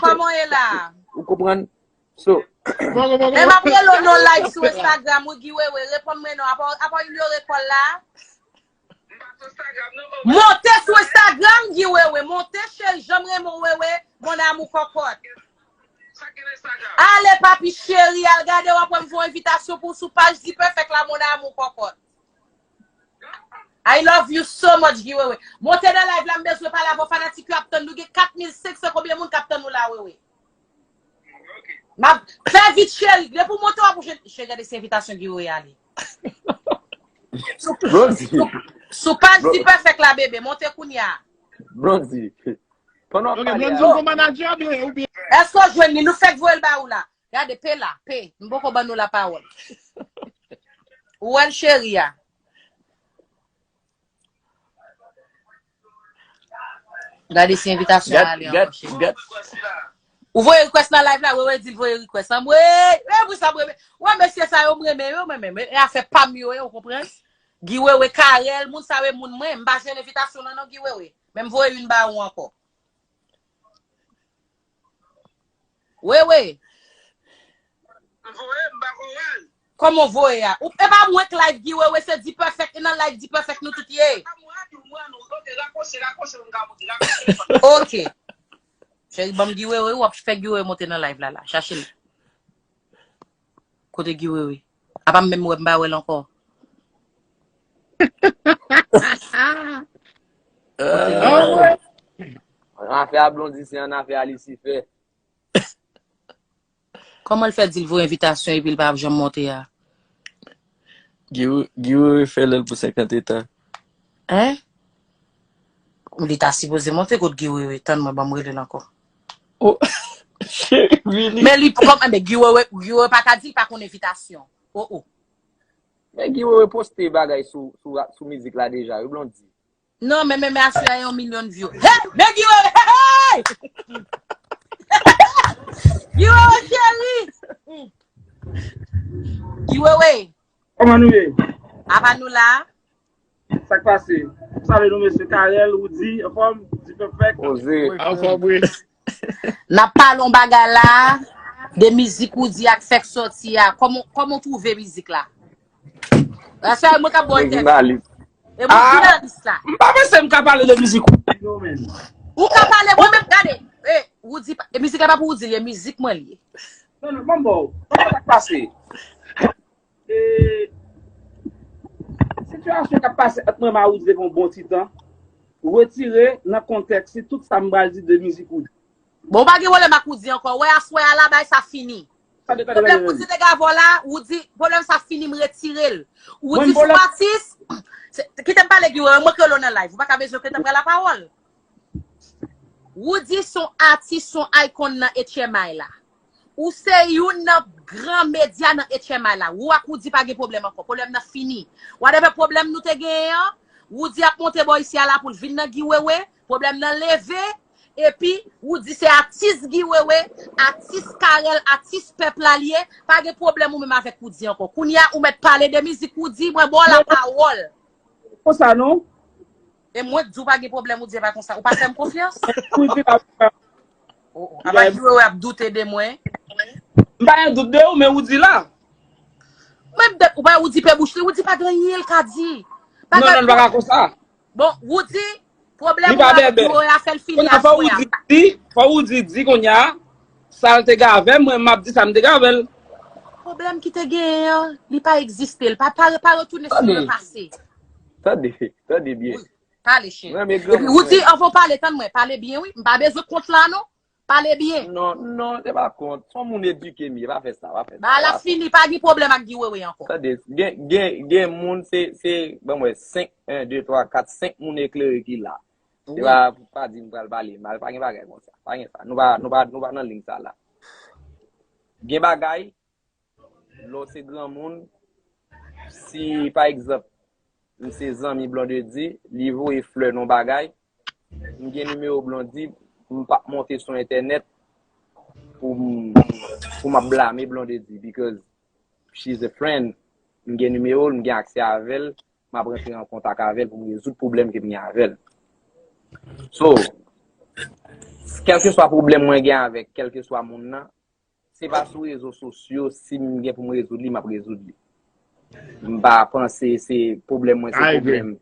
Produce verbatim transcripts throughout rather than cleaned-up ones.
Kòman w ye la? Ou konprann? So, e m ap rele w non live sou Instagram wi, Guy Wewe, reponn mwen non. Apa, apa w inyore kòl la? Monte sou Instagram, Guy Wewe. Monte, cheri, jan m renmen w, Wewe, mon amour kòkòt. Ale, papi cheri, al gade, w ap wè m voye envitasyon pou w sou paj Di Perfect la, mon amour kòkòt. I love you so much, Guy Wewe. Monte nan live la, m bezwen pale avè w, fanatik yo ap tann nou. Gen kat mil senk san konbyen moun k ap tann nou la, Wewe? M ap fè vit, cheri. Depi w monte, w ap jwenn. Cheri, gade se envitasyon Guy Wewe ale. Sou, sou, sou paj Di Perfect la, bebe. Monte kounye a. Blondy. Pandan w ap pale a. Blondy, ou gon manager byen, oubyen? Èske w jwenn li? Nou fèk voye l ba ou la. Gade, pe la, pe. M poko ban nou lapawòl. Ou wè l, cheri a? Gade si envitasyon ale ankò, cheri. Ou voye request nan live la, Wewe di l voye request. Anmwey, e pou sa, Wewe. Wè, mesye sa yo, m renmen yo, mwen menm. E afè pa m yo ye, ou konprann? Guy Wewe, Carel, moun sa yo, e moun mwen. M pa jwenn envitasyon nan non, Guy Wewe. Men m voye youn ba ou ankò. Wewe. M voye, m pa ko wè l. Kòman w voye a? Ou, e pa mwen k live Guy Wewe, se Di Perfect, e nan live Di Perfect nou tout ye. Ok. Cheri, ban m Guy Wewe, w ap fè Guy Wewe monte nan live la, la. Chache l. Kote Guy Wewe? Apa m menm wè m pa wè l ankò. Afè a Blondy se an afè a Lisifè. Kòman l fè di l voye envitasyon epi l pa janm monte a? Guy Wewe fè lè l pou senkant eta. Hein? Li ta sipoze monte kot Guy Wewe. Tann mwen, ban m rele l ankò. Oh, cheri, really? Men li kòm, men Guy Wewe, Guy Wewe pa ka di l pa konn envitasyon. Oh, oh. Men Guy Wewe poste bagay sou, sou, sou mizik la deja, wi, Blondy. Non, men, men, men aswè a yon milyon view. Hey! Men Guy Wewe, hey, hey! Guy Wewe, cheri! Guy Wewe. Kòman nou ye? Apa nou la? Sa k pase? M salye nou, mesye Carel, Woody, anfòm, Di Perfect. Poze. Anfòm, wi. N ap pale yon bagay la, de mizik Woody a k fèk sòti a. Kòman, kòman w twouve mizik la? Sa mwen k ap ba w entèvyou. E mwen jounalis la. M pa panse m ka pale de mizik Woody, non, men. Ou ka pale, mwen menm, gade. E, Woody, e mizik la pa pou Woody, li, e mizik mwen li ye. Non, non, ban m ba w. Kòman sa k pase? E, sitiyasyon k ap pase ant mwen ak Woody depi yon bon ti tan, retire nan kontèks li tout sa m pral di de mizik Woody. Bon, ou pa gen pwoblèm ak Woody ankò. Wè, aswè a la, bay sa fini. Pwoblèm Woody te gen avè w la, Woody, pwoblèm sa fini, m retire l. Woody se yon atis. Kite m pale, Guy Wewe, mwen rele w nan live. Ou pa ka bezwen kite m pran lapawòl. Woody se yon atis, se yon icon nan H M I la. Ou se youn nan gran medya nan H M I la. Ou ak Woody pa gen pwoblèm ankò. Pwoblèm nan fini. Whatever pwoblèm nou te genyen an, Woody ap monte bò isi a la pou l vin nan Guy Wewe. Pwoblèm nan leve. Epi, Woody se atis Guy Wewe, atis Carel, atis pèp la li ye. Pa gen pwoblèm ou menm avèk Woody ankò. Kounye a, ou mèt pale de mizik Woody, mwen ba w lapawòl. Konsa non. E mwen k di w pa gen pwoblèm, ou di e pa konsa. Ou pa fè m konfyans? Ou di la. Oh, oh. Apa Guy Wewe ap doute de mwen? M pa gen dout de ou, men ou di la. Men ou pa ou di pe bouch li, ou di pa gen anyen l ka di. Non, non, li pa ka konsa. Bon, ou di pwoblèm ou avèk Guy Wewe a fè l fini aswè a. Fò ou di, fò ou di, di kounye a, sa l te gen avè m, mwen m ap di sa m te gen avè l. Pwoblèm ki te genyen an, li pa egziste. Li pa, pa, pa retounen sou le pase. Tande, tande byen. Pale, cheri. Epi, ou di, anvan w pale, tann mwen, pale byen, wi. M pa bezwen kont la, non. Pale byen. Non, non, se pa kont. Se yon moun edike m ye, pa fè sa, pa fè sa. Ba la fini, pa gen pwoblèm ak Guy Wewe ankò. Tande, gen, gen, gen moun, se, se, ban mwen, senk, en, de, twa, kat, senk moun eklere ki la. Se pa, pa di m pral pale mal, pa gen bagay konsa. Pa gen sa. Nou pa, nou pa, nou pa nan liy sa la. Gen bagay, lè w se granmoun, si, pa egzanp, m se zanmi Blondedy, li voye flè nan bagay, m gen nimewo Blondy, m p ap monte sou entènèt pou m, pou m ap blame Blondedy, because she's a friend. M gen nimewo l, m gen aksè avè l, m ap rantre an kontak avè l pou m rezoud pwoblèm ke m gen avè l. So, Kèlkeswa pwoblèm mwen gen avèk kèlkeswa moun nan, se pa sou rezo sosyo, si m gen pou m rezoud li, m ap rezoud li. M pa panse se pwoblèm mwen, se pwoblèm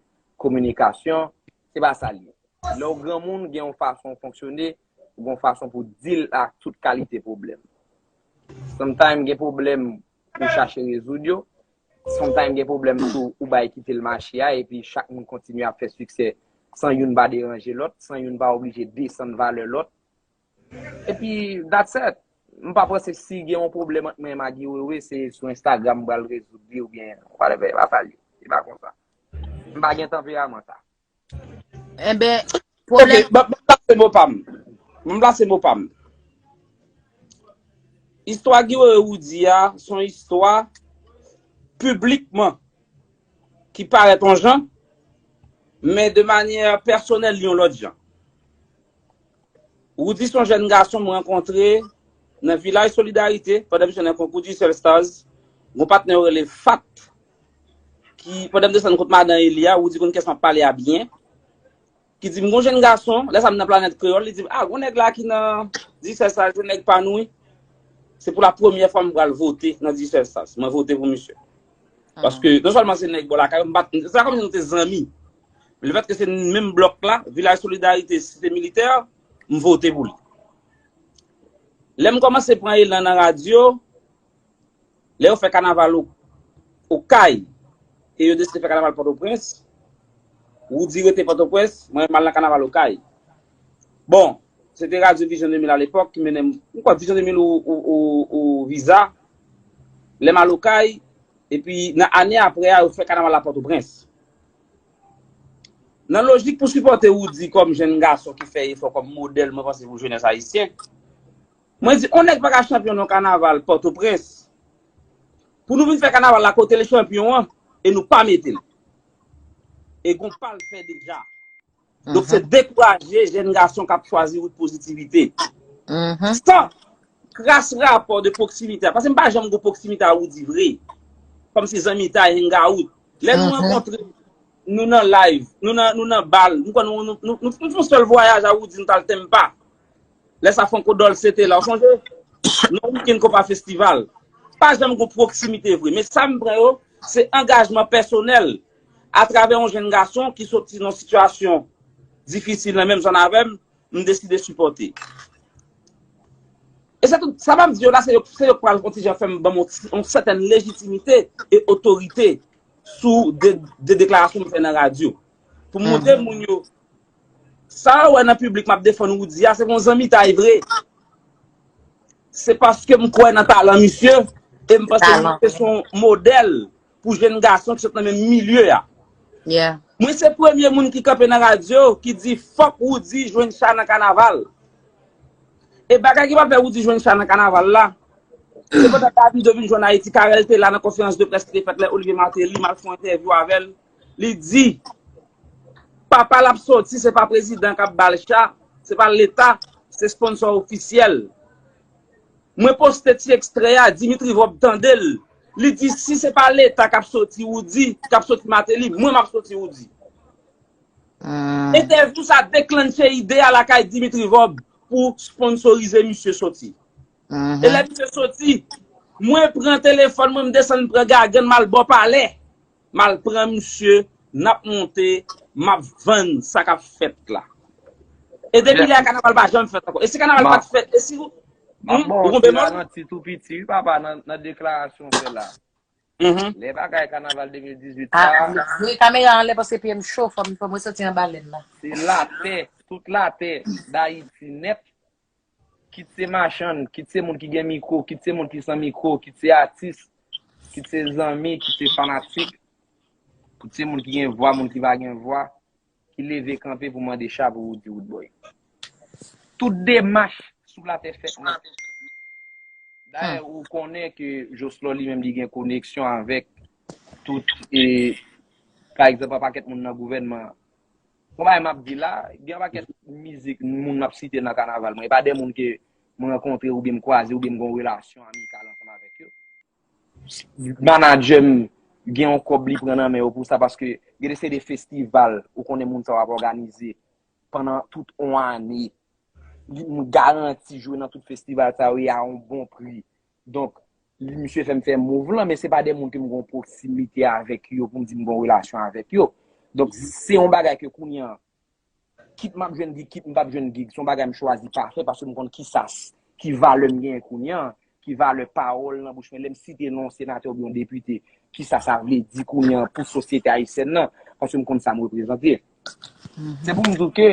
kominikasyon, se pa sa l ye. Lè w granmoun, gen yon fason w fonksyone, ou gen yon fason pou w deal ak tout kalite pwoblèm. Sometimes gen pwoblèm ou chache rezoud yo, sometimes gen pwoblèm tou ou bay kite l mache a, epi chak moun kontinye ap fè siksè san youn pa deranje lòt, san youn pa oblije desann valè lòt. Epi, that's it. M pa panse si gen yon pwoblèm ant mwen ak Guy Wewe, se sou Instagram m pral rezoud li oubyen whatever. E pa sa l ye. E pa konsa. M pa gen tanperaman sa. Enben, pwoblèm. Ok, ban m plase mo pa m. Ban m plase mo pa m. Istwa Guy Wewe Roody a, se yon istwa piblikman ki parèt yon jan, men de manyè pèsonèl li yon lòt jan. Roody se yon jèn gason m rankontre nan Vilaj Solidarite pandan misyon nan konkou Digicel Stars. Gon patnè yo rele Fat ki pandan m desann kot madan Eli a, Roody konn kiyès m ap pale a byen. Ki di m gon jèn gason, lè sa m nan Planèt Kreyòl, li di m, ah, gon nèg la ki nan Digicel Stars, se nèg pa nou wi. Se pou la premyè fwa m pral vote nan Digicel Stars. Mwen vote pou misye. Paske non sèlman se nèg bò lakay yo, m pa t, se pa kòmsi nou te zanmi. Lefètke se menm blòk la, Vilaj Solidarite, Site Militè, m vote pou li. Lè m kòmanse pran elan nan radyo, lè yo fè kanaval Okay e yo deside fè kanaval Pòtoprens, Roody rete Pòtoprens, mwen m al nan kanaval Okay. Bon, se te Radyo Vision de mil alepòk ki mennen m, m kwè Vision de mil ou, ou, ou, ou Viza. Lè m al Okay, epi nan ane apre a, yo fè kanaval la Pòtoprens. Nan lojik pou sipòte Roody kòm jèn gason ki fè efò kòm modèl, mwen panse pou jenès ayisyen, mwen di, on nèg pa ka chanpyon nan kanaval Pòtoprens, pou nou vin fè kanaval la kote l chanpyon an, e nou pa mete l. E gon pa l fè deja. Donk, se dekouraje jèn gason k ap chwazi wout pozitivite. San kras rapò de pwoksimite a. Paske m pa janm gon pwoksimite a Roody vre. Kòmsi zanmitay, hangout. Lè nou rankontre, nou nan live, nou nan, nou nan bal, nou, nou, nou, nou, nou fè yon sèl vwayaj a Roody, nou t al Tenmpa. Lè sa Franco Dolce te la, ou sonje? Non, weekend Konpa Festival. Pa janm gon pwoksimite vre. Men sa m pran yo, se angajman pèsonèl atravè yon jèn gason ki soti nan sitiyasyon difisil nan menm zòn avè m, m deside sipòte. E se tout, sa m ap di yo la, se yo, se yo k pral yon ti jan fè m ban m yon, yon sètèn lejitimite e otorite sou de, de deklarasyon m fè nan radyo. Pou m montre moun yo, sa yo wè nan piblik m ap defann Roody a, se pa yon zanmitay vre. Se paske m kwè nan talan misye, e m panse misye se yon modèl pou jèn gason ki sot nan menm milye a. Mwen se premye moun ki kanpe nan radyo ki di fòk Roody jwenn cha nan kanaval. E bagay ki pa fè Roody jwenn cha nan kanaval la, se pandan Davido vin jwenn Ayiti, Carel te la nan konferans de près ki te fèt lè Olivier Martelly, m al fè yon entèvyou avè l. Li di, papa l ap soti, se pa prezidan k ap ba l cha, se pa Leta, se sponsò ofisyèl. Mwen poste ti ekstrè a, Dimitri Vorbe tande l. Li di, si se pa Leta k ap soti Roody, k ap soti Martelly, mwen m ap soti Roody. Entèvyou sa deklanche ide a lakay Dimitri Vorbe pou sponsorize misye soti. E lè misye soti, mwen pran telefòn mwen, m desann pran gagann, m al bò palè. M al pran misye, n ap monte, m ap vann sa k ap fèt la. E depi lè a, kanaval pa janm fèt ankò. E si kanaval pa t fèt, e si ou, hmm, ou konprann mwen? Ti tou piti, wi, papa, nan, nan deklarasyon w fè la. Lè bagay kanaval de mil dizuit la. Voye kamera anlè paske pye m cho, fò m, fò m resoti anba lèn nan. Se latè, tout latè, Dayiti nèt. Kit se machann, kit se moun ki gen mikwo, kit se moun ki san mikwo, kit se atis, kit se zanmi, kit se fanatik, kit se moun ki gen vwa, moun ki pa gen vwa, ki leve kanpe pou mande cha pou Roody Roodboy. Tout demach sou latè fèt nèt. Dayè, ou konnen ke Jocelor li menm li gen koneksyon avèk tout, e, pa egzanp, yon pakèt moun nan gouvènman an. Bon, bagay m ap di la, gen yon pakèt mizik moun ap site nan kanaval mwen. E pa de moun ke mwen rankontre oubyen m kwaze oubyen m gen yon relasyon amikal ansanm avèk yo. Manadjè m gen yon kòb li pran nan men yo pou sa, paske gen de se de festival ou konnen moun sa yo ap òganize pandan tout yon ane. li, m garanti jwe nan tout festival sa yo e a yon bon pri. Donk, li, misye fè m fè move lan, men se pa de moun ke m gen yon pwoksimite avèk yo pou m di m gen yon relasyon avèk yo. Donk, se yon bagay ke kounye a, kit m ap jwenn gig, kit m p ap jwenn gig, se yon bagay m chwazi pa fè paske m konn ki sa, ki valè m genyen kounye a, ki valè pawòl nan bouch mwen. Lè m site non yon senatè oubyen yon depite, ki sa sa vle di kounye a pou sosyete ayisyèn nan, paske m konn sa m reprezante. Se pou m di w ke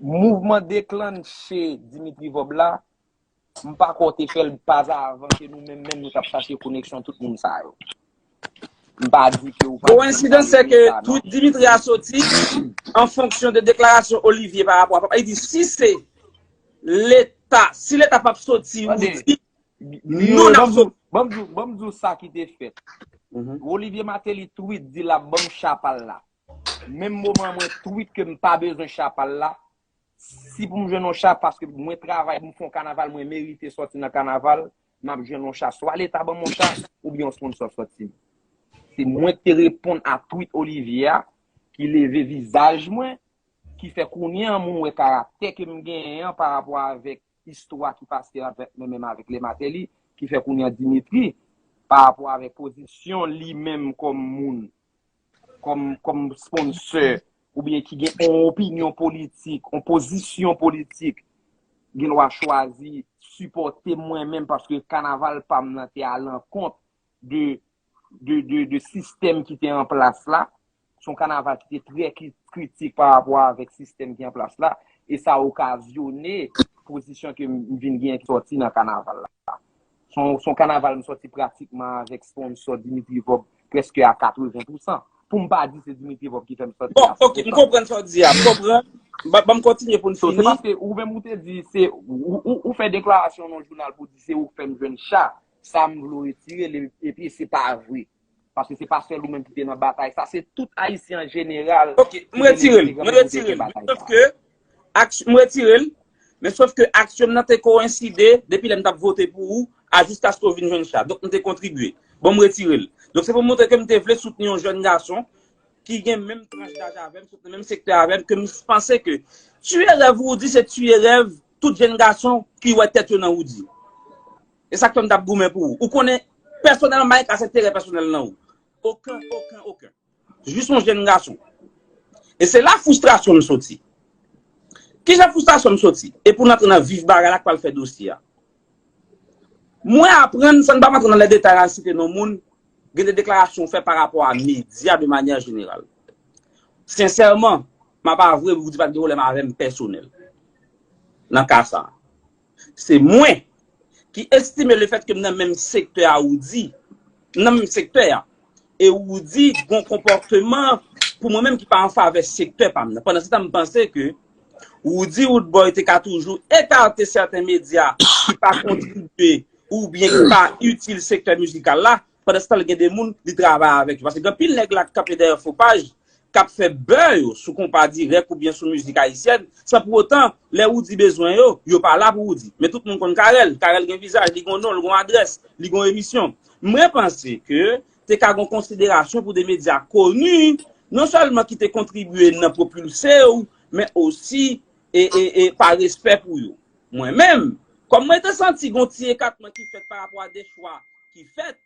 mouvman deklanche Dimitri Vorbe la, m pa kwè w te fè l pazavan ke nou menm menm nou t ap chache koneksyon tout moun sa yo. M pa di ke ou pa Kowensidans se ke tweet Dimitri a soti an fonksyon de deklarasyon Olivier pa rapò a papa. Li di si se Leta, si Leta p ap soti, ou di nou n ap soti. Ban m di w sa ki te fèt. Olivier Martelly tweet di l ap ban m cha pa l la. Menm moman mwen tweet ke m pa bezwen cha pa l la, si pou m jwenn yon cha, paske mwen travay pou m fè yon kanaval, mwen merite sòti nan kanaval, m ap jwenn yon cha. Swa Leta ban m yon cha, oubyen yon sponsò sòti m. Se mwen ki te reponn a tweet Olivier a, ki leve vizaj mwen, ki fè kounye a moun wè karaktè ke m genyen an pa rapò avèk istwa ki pase avèk mwen menm avèk Lè Matèli, ki fè kounye a Dimitri, pa rapò avèk pozisyon li menm kòm moun, kòm, kòm sponsè, oubyen ki gen yon opinyon politik, yon pozisyon politik, gen dwa chwazi sipòte mwen menm paske kanaval pa m nan te alankont de, de, de, de sistèm ki te an plas la. Se yon kanaval ki te trè ki-, kritik pa rapò avèk sistèm ki an plas la, e sa okazyone pozisyon ke m vin genyen ki sòti nan kanaval la. Se yon, se yon kanaval m sòti pratikman avèk sponsò Dimitri Vorbe prèske a katreven pousan. Pou m pa di se Dimitri Vorbe ki fè m sòti a san pousan. Bon, ok, m konprann sa w di a. M konprann. Ban, ban m kontinye pou n fini. So, se paske ou menm ou te di, se, ou, ou, ou fè deklarasyon nan jounal pou di se ou k fè m jwenn cha. Sa m vle w retire l, epi se pa vre. Paske se pa sèl ou menm ki te nan batay sa, se tout Ayisyen an jeneral ki te nan Instagram ki te nan batay sa. Ok, mwen retire l, mwen retire l. Men sòf ke, aksyon, mwen retire l, men sòf ke aksyon m nan te kowenside depi lè m t ap vote pou ou, a jiskaske w vin jwenn cha. Donk, m te kontribye. Bon, m retire l. Donk, se pou montre ke m te vle soutni yon jèn gason ki gen menm tranch daj avè m, sot nan menm sektè avè m, ke m panse ke tiye rèv Roody se tiye rèv tout jèn gason ki wè tèt yo nan Roody. E sa k fè m t ap goumen pou ou. Ou konnen pèsonèlman, m pa gen klas enterè pèsonèl nan ou. Okenn, okenn, okenn. Jis yon jèn gason. E se la fristrasyon m soti. Kijan fristrasyon m soti? E pou n antre nan vif bagay la k pral fè dosye a. Mwen aprann, san n pa antre nan lè detay al site non moun, gen de deklarasyon w fè pa rapò a medya de manyè jeneral. Sensèman, m ap avwe pou di pa t gen pwoblèm avè m pèsonèl nan ka sa a. Se mwen ki estime lefètke m nan menm sektè a Roody, m nan menm sektè a, e Roody gon konpòteman pou mwen menm ki pa an favè sektè pa m nan. Pandan se tan, m panse ke Roody Roodboy te ka toujou ekate sèten medya ki pa kontribye oubyen ki pa itil sektè mizikal la, pandan se tan, gen de moun li travay avèk yo. Paske gen anpil nèg la k kanpe dèyè fo paj, k ap fè buzz sou konpa dirèk oubyen sou mizik ayisyèn, san pou otan, lè Roody bezwen yo, yo pa la pou Roody. Men tout moun konn Carel. Carel gen vizaj, li gon non, li gon adrès, li gon emisyon. Mwen panse ke te ka gon konsiderasyon pou de medya koni, non sèlman ki te kontribye nan pwopilse w, men osi e, e, e pa respè pou yo. Mwen menm, kòm mwen te santi gon ti ekatman ki fèt pa rapò a de chwa ki fèt,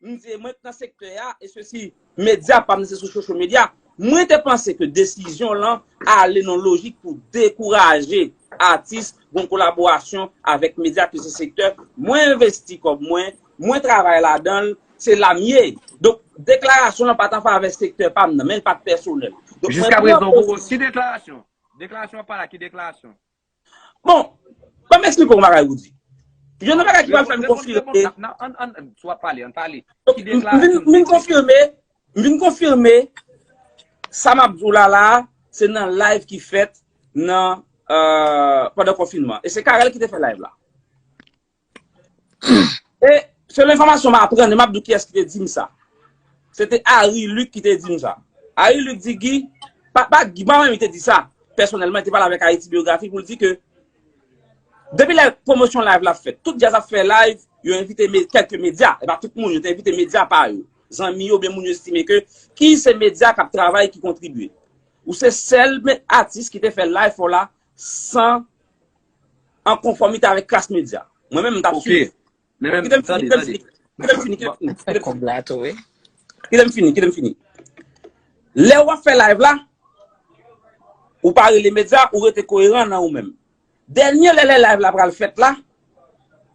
m di mwen k nan sektè a, e sesi, medya pa m se sou social media, mwen te panse ke desizyon lan ale nan lojik pou dekouraje atis gon kolaborasyon avèk medya ke se sektè mwen envesti kòb mwen, mwen travay ladan l, se la m ye. Donk, deklarasyon lan pa t an favè sektè pa m nan, men l pa t pèsonèl. Donk, mwen, jiska prezan, ou poko, ki deklarasyon? Deklarasyon pa la, ki deklarasyon? Bon, ban m eksplike w yon bagay, Roody. Gen yon bagay ki pral fè m konfime. Si w ap pale, ann pale. Donk, m vin, m vin konfime, m vin konfime sa m ap di w la la, se nan live ki fèt nan, euh, pandan konfinman. E se Carel ki te fè live la. E selon enfòmasyon m aprann, e m ap di w kiyès ki te di m sa. Se te Harry Luc ki te di m sa. Harry Luc di Guy, pa, pa Guy, pa mwen menm ki te di sa. Pèsonèlman, li te pale avèk Haiti Biographie pou l di ke depi lè pwomosyon live la fèt, tout djaz ap fè live, yo envite me-, kèlke medya, e pa tout moun, yo te envite medya pa yo. Zanmi yo, oubyen moun yo estime ke ki se medya k ap travay, ki kontribye. Ou se sèl me-, atis ki te fè live ou la, san an konfòmite avèk klas medya. Mwen menm, m t ap swiv. Kite m fini, kite m fini, kite m fini, kite m fini, kite m fini. Kite m fini, kite m fini. Lè w ap fè live la, ou pa rele medya, ou rete koeran nan ou menm. Dènye lè, lè live la pral fèt la,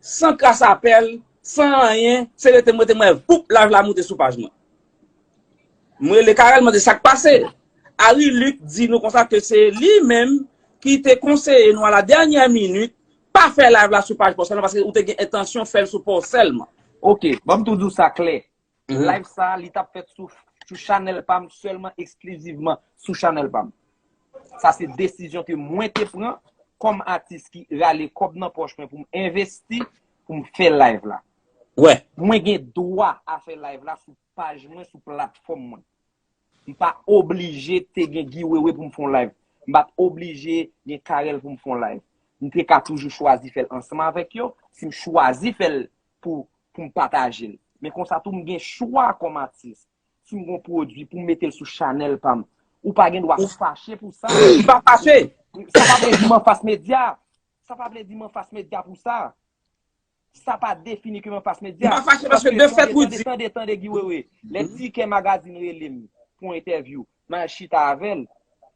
san kras apèl, san anyen, se rete m rete m wè, voup, live la moute sou paj mwen. M rele Carel, mande sa k pase. Harry Luc di nou konsa ke se li menm ki te konseye nou a la dènyè minit, pa fè live la sou paj pa w sèlman, paske ou te gen entansyon fè l sou pa w sèlman. Ok, ban m tou di w sa klè. Live sa, li t ap fèt sou, sou chanèl pa m sèlman, eksklizivman sou chanèl pa m. Sa se desizyon ke mwen te pran kòm atis ki rale kòb nan pòch mwen pou m envesti, pou m fè live la. Wè. Mwen gen dwa a fè live la sou paj mwen, sou platfòm mwen. M pa oblije te gen Guy Wewe pou m fè yon live. M pa t oblije gen Carel pou m fè yon live. M te ka toujou chwazi fè l ansanm avèk yo, si m chwazi fè l pou, pou m pataje l. Men konsa tou, m gen chwa kòm atis. Si m gen yon pwodui pou m mete l sou chanèl pa m, ou pa gen dwa fache pou sa. M pa fache. Sa pa vle di m anfas medya. Sa pa vle di m anfas medya pou sa. Sa pa defini ke m anfas medya. M pa fache paske de fèt ou di. Tande, tande, tande, Guy Wewe. Lè Tikè Magazine rele m pou entèvyou, m al chita avè l.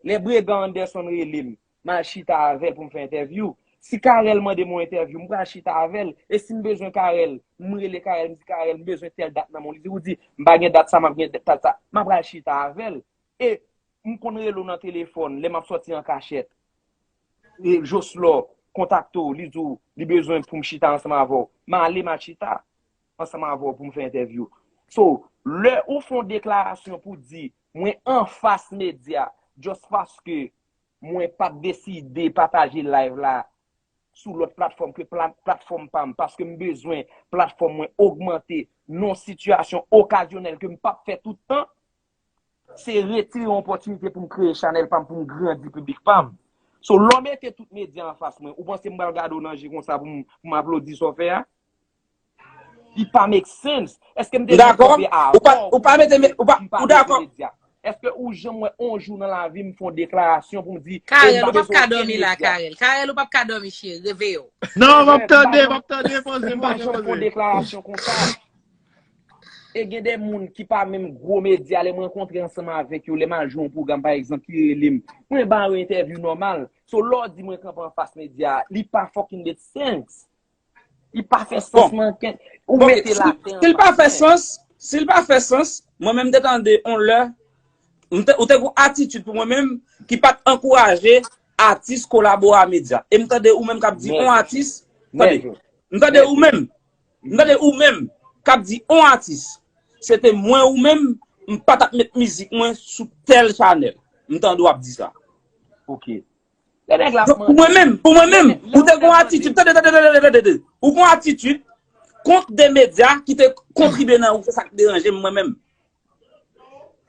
Lè Bregan Anderson rele m, m al chita avè l pou m fè entèvyou. Si Carel mande m yon entèvyou, m pral chita avè l. E si m bezwen Carel, m rele Carel, m di Carel, m bezwen tèl dat nan men w. Li di, ou di, m pa gen dat sa, m ap gen dat sa. M ap pral chita avè l. E m konn rele w nan telefòn, lè m ap sòti an kachèt. E Joslò kontakte w, li di w, li bezwen pou m chita ansanm avè w. M ale, m al chita ansanm avè w pou m fè entèvyou. So, lè ou fè yon deklarasyon pou di, mwen anfas medya, just paske mwen pa t deside pataje live la sou lòt platfòm ke pla-, platfòm pa m, paske m bezwen platfòm mwen ogmante nan yon sitiyasyon okazyonèl ke m p ap fè tout tan, se retire yon opòtinite pou m kreye chanèl pa m, pou m grandi piblik pa m. So, lè w mete tout medya anfas mwen, ou panse m pral gade w nan je konsa pou m, pou m aplodi sa w fè a? Li pa make sense. Èske m te janm kanpe avè w pou m pale de medya? Èske ou janm wè on jou nan lavi m fè yon deklarasyon pou m di, Carel, ou p ap ka dòmi la, Carel. Carel, ou p ap ka dòmi, cheri. Reveye w. Non, m ap tande, m ap tande, poze m, poze, poze. M pa janm fè yon deklarasyon konsa. E gen de moun ki pa menm gwo medya, lè m rankontre ansanm avèk yo, lè m al jwe yon pwogram, pa egzanp, ki rele m, mwen ba yo entèvyou nòmal. So, lè w di mwen kanpe anfas medya, li pa fucking make sense. Li pa fè sans nan kè. Ou mete l atè an. Si l pa fè sans, si l pa fè sans, mwen menm m te tande on lè, m te, ou te gen yon atitid pou mwen menm ki pa t ankouraje atis kolabore a medya. E m tande ou menm k ap di on atis, tande, m tande ou menm, m tande ou menm k ap di on atis, se te mwen ou menm, m pa t ap met mizik mwen sou tèl chanèl. M tande w ap di sa. Ok. Lè nèg la ap mande. Pou mwen menm, pou mwen menm, ou te gen yon atitid, tande, tande, tande, tande, tande. Ou gen yon atitid kont de medya ki te kontribye nan ou, se sa k deranje m mwen menm.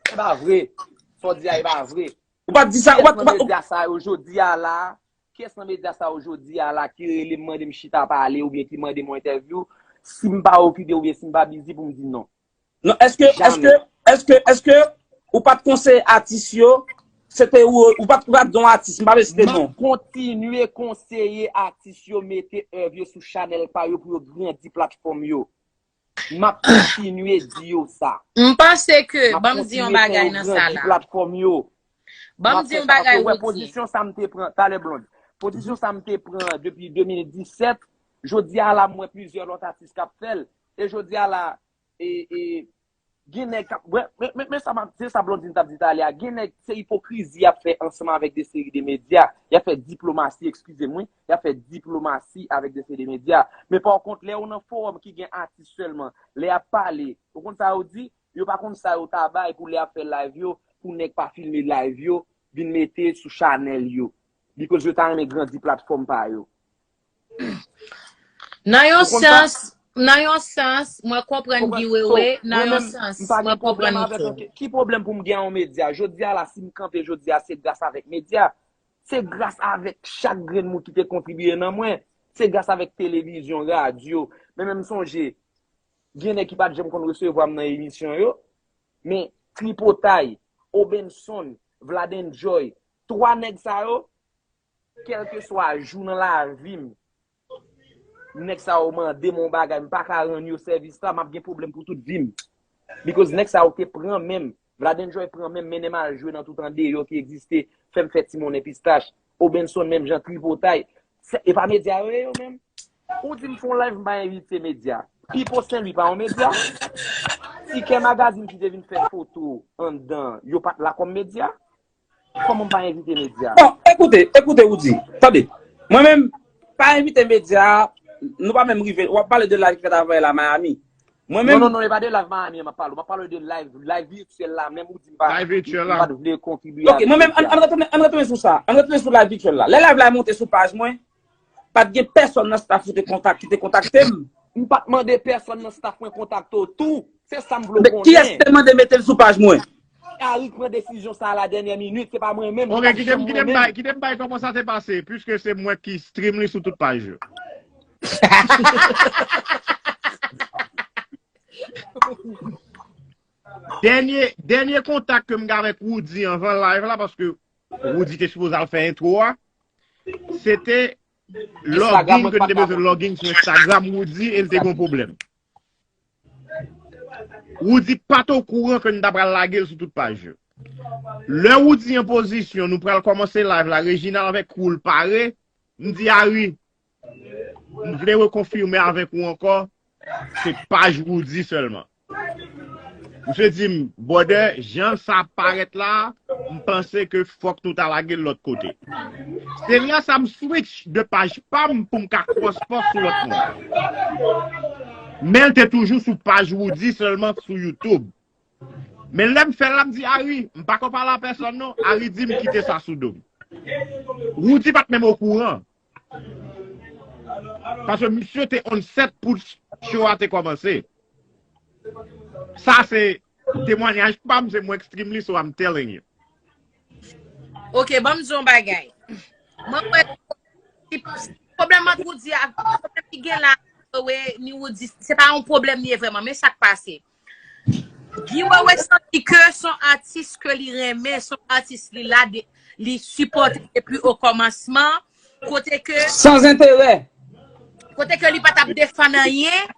E pa vre. Sa w di a, e pa vre. Ou pa t di sa, ou pa t, ou pa t. Kiyès nan medya sa yo jodi a la? Kiyès nan medya sa yo jodi a la ki rele m mande m chita pale oubyen ki mande m yon entèvyou? Si m pa okipe oubyen si m pa bizi pou m di non. Non, èske, èske, èske, èske ou pa t konseye atis yo, se te ou, ou pa t, ou pa t di yon atis, m pa vle site non. M ap kontinye konseye atis yo mete èv yo sou chanèl pa yo pou yo grandi platfòm yo. M ap kontinye di yo sa. M panse ke, ban m di yon bagay nan sa la. Grandi platfòm yo. Ban m di yon bagay, Roody. Pozisyon sa m te pran, talè Blonde. Pozisyon sa m te pran depi de mil disèt, jodi a la m wè plizyè lòt atis k ap fè l. E jodi a la, e, e, gen nèg k ap, wè, men, men, men sa, se sa Blondine t ap di talè a, gen nèg, se ipokrizi y ap fè ansanm avèk de seri de medya, y ap fè diplomasi, eskize m wi, y ap fè diplomasi avèk de seri de medya. Men pa kont, lè ou nan fowòm ki gen atis sèlman, lè y ap pale, ou konn sa yo di? Yo pa konn sa yo ta bay pou lè y ap fè live yo, pou nèg pa filme live yo, vin mete sou chanèl yo. Because yo ta renmen grandi platfòm pa yo. Nan yon sans, nan yon sans, mwen konprann Guy Wewe, nan yon sans, mwen konprann ou tou. Ki pwoblèm pou m gen a yon medya? Jodi a la, si m kanpe jodi a, se gras avèk medya. Se gras avèk chak grenn moun ki te kontribye nan mwen. Se gras avèk televizyon, radyo. Men menm sonje, gen nèg ki pa t janm konn resevwa m nan emisyon yo. Men Tripotay, Obenson, Vladenjoy, twa nèg sa yo, kèlkeswa jou nan lavi m, nèg sa yo mande m yon bagay, m pa ka rann yo sèvis la, m ap gen pwoblèm pou tout vi m. Because nèg sa yo te pran men m. Vlad Enjoy pran men m, mennen m al jwe nan tout andeyò ki egziste, fè m fè ti monnen pistach. Obenson menm jan tripotay. Se, e pa medya yo ye yo menm? Ou di m fè yon live, m pa envite medya. Pipo Senlwi pa yon medya? Ti Kè Magazine ki te vin fè foto anndan, yo pa t la kòm medya? Kòman m pa envite medya? Bon, ekoute, ekoute, Roody. Tande. Mwen menm, pa envite medya, nou pa menm rive. W ap pale de live ki fèt avè la Miami. Mwen menm. Non, non, non, e pa de live Miami an m ap pale. M ap pale de live, live vityèl la, menm ou di m pa. Live vityèl la. M pa t vle kontribye avèk medya. Ok, mwen menm, ann retounen sou sa. Ann retounen sou live vityèl la. Lè live la monte sou paj mwen, pa t gen pèsonn nan staff ou te kontak, ki te kontakte m. M pa t mande pèsonn nan staff mwen kontakte w tou. Se sa m vle w konnen. Kiyès ki te mande mete l sou paj mwen? Ari k pran desizyon sa a la dènyè minit, se pa mwen menm. Ok, kite m kite m bay kite m bay kòman sa te pase, piske se mwen ki stream li sou tout paj yo. Dènye dènye kontak ke m gen avèk Roody anvan live la, paske Roody te sipoze al fè entwo a, se te login ke n te bezwen login sou Instagram Roody e l te gen pwoblèm. Roody pa t okouran ke n ta pral lage l sou tout paj yo. Lè Roody an pozisyon, nou pral kòmanse live la, Reginald avèk Cool pare, m di Ari, m vle rekonfime avèk ou ankò, se paj Roody sèlman. Misye di m, brother, jan sa ap parèt la, m panse ke fòk nou ta lage l lòt kote. Se lè sa m switch de paj pa m pou m ka cross post sou lòt moun. Men l te toujou sou paj Roody sèlman sou YouTube. Men lè m fè l la, m di Ari, m pa ko pale a pèsonn non, Ari di m kite sa sou do m. Roody pa t menm okouran. Paske misye te on set pou show a te kòmanse. Sa se temwanyaj pa m, se mwen extremely, so I'm telling you. Ok, ban m di yon bagay. Mwen kwè si pwoblèm ant Roody ak pwoblèm ki gen la, we, ni Roody, se pa yon pwoblèm li ye vrèman, men sa k pase. Guy Wewe santi ke se yon atis ke li renmen, se yon atis li la, li sipòte depi o kòmansman, kote ke. Sans enterè. Kote ke li pa t ap defann anyen,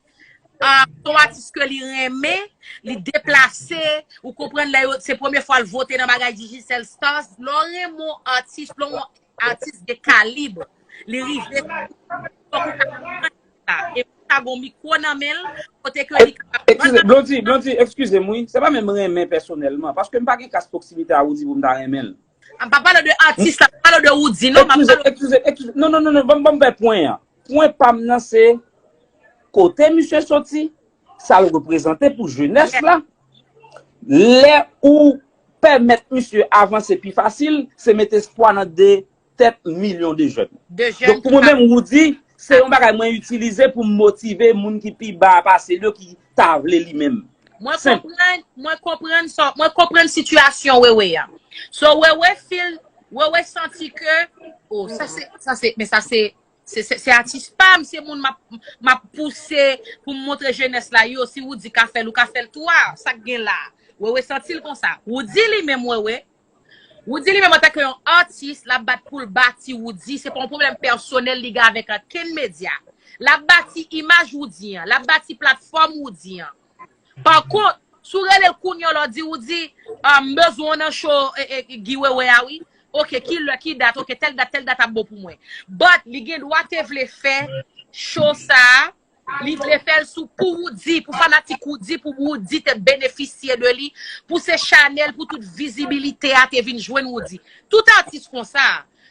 se yon atis ke li renmen, li deplase, ou konprann lè yo, se premye fwa l vote nan bagay Digicel Stars, lè w renmen yon atis, lè yon atis de kalib, li rive, fòk ou ka konprann sa. E pou sa gon mikwo nan men l, kote ke li kapab pran. Blondy, Blondy, eskize m wi, se pa menm renmen pèsonèlman, paske m pa gen kas pwoksimite a Roody pou m ta renmen l. M pa pale de atis la, m pale de Roody non, m ap pale. Eskize, eskize, non, non, non, non, ban m fè pwen an. Pwen pa m nan se kote misye soti, sa l reprezante pou jenès la. Lè ou pèmèt misye avanse pi fasil, se met espwa nan de tèt milyon de jèn. Donk pou mwen menm Roody, se yon bagay mwen itilize pou m motive moun ki pi ba pase l yo ki ta vle li menm. Mwen konprann, mwen konprann sa, mwen konprann sitiyasyon Wewe a. So Wewe feel, Wewe santi ke, oh, sa se, sa se, men sa se, se, se, se atis pa m, se moun m ap, m ap pouse pou m montre jenès la, yo, si Roody ka fè l, ou ka fè l tou a, sa k gen la. Wewe santi l konsa. Roody li menm, Wewe, Roody li menm antanke yon atis, l ap bat pou l bati Roody, se pa yon pwoblèm pèsonèl li gen avèk ankenn medya. L ap bati imaj Roody an, l ap bati platfòm Roody an. Pa kont, si w rele l kounye a la w di Roody, ah, m bezwen w nan show Guy Wewe a wi. Ok, ki lè, ki dat, ok, tèl dat, tèl dat ap bon pou mwen. But, li gen dwa te vle fè show sa a, li vle fè l sou pou Roody, pou fanatik Roody, pou Roody te benefisye de li, pou se chanèl, pou tout vizibilite a te vin jwenn Roody. Tout atis konsa.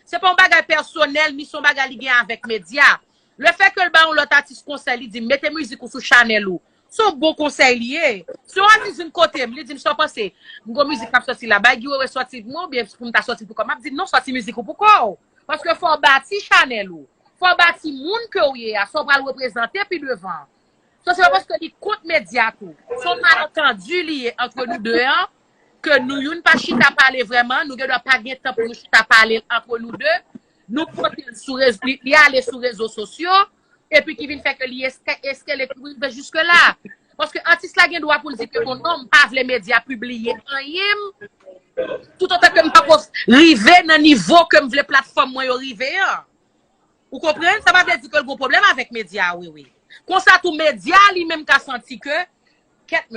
Se pa yon bagay pèsonèl, ni se yon bagay li gen avèk medya. Lefètke l ba yon lòt atis konsèy, li di, mete mizik ou sou chanèl ou. Se yon bon konsèy li ye. Si yon atis vin kote m, li di m sa w panse, m gon mizik k ap sòti la, bay Guy Wewe sòti pou mwen oubyen pou m ta sòti pou kò m, m ap di l non, sòti mizik ou pou kò w. Paske fò w bati chanèl ou. Fò w bati moun ke w ye a, sa w pral reprezante pi devan. So se pa paske li kont medya tou. Se yon malantandi li ye antre nou de an, ke nou youn pa chita pale vrèman, nou gen dwa pa gen tan pou nou chita pale l antre nou de. Nou pote l sou rezo, li, li ale sou rezo sosyo, epi ki vin fè ke li eske, eskele ki rive jiske la. Paske atis la gen dwa pou l di ke bon non, m pa vle medya pibliye anyen m, Toutotan ke m pako rive nan nivo ke m vle platfòm mwen yo rive an. Ou konprann? Sa pa vle di ke l gon pwoblèm avèk medya a, Wewe. Konsa tou, medya a li menm ka santi ke, kèt,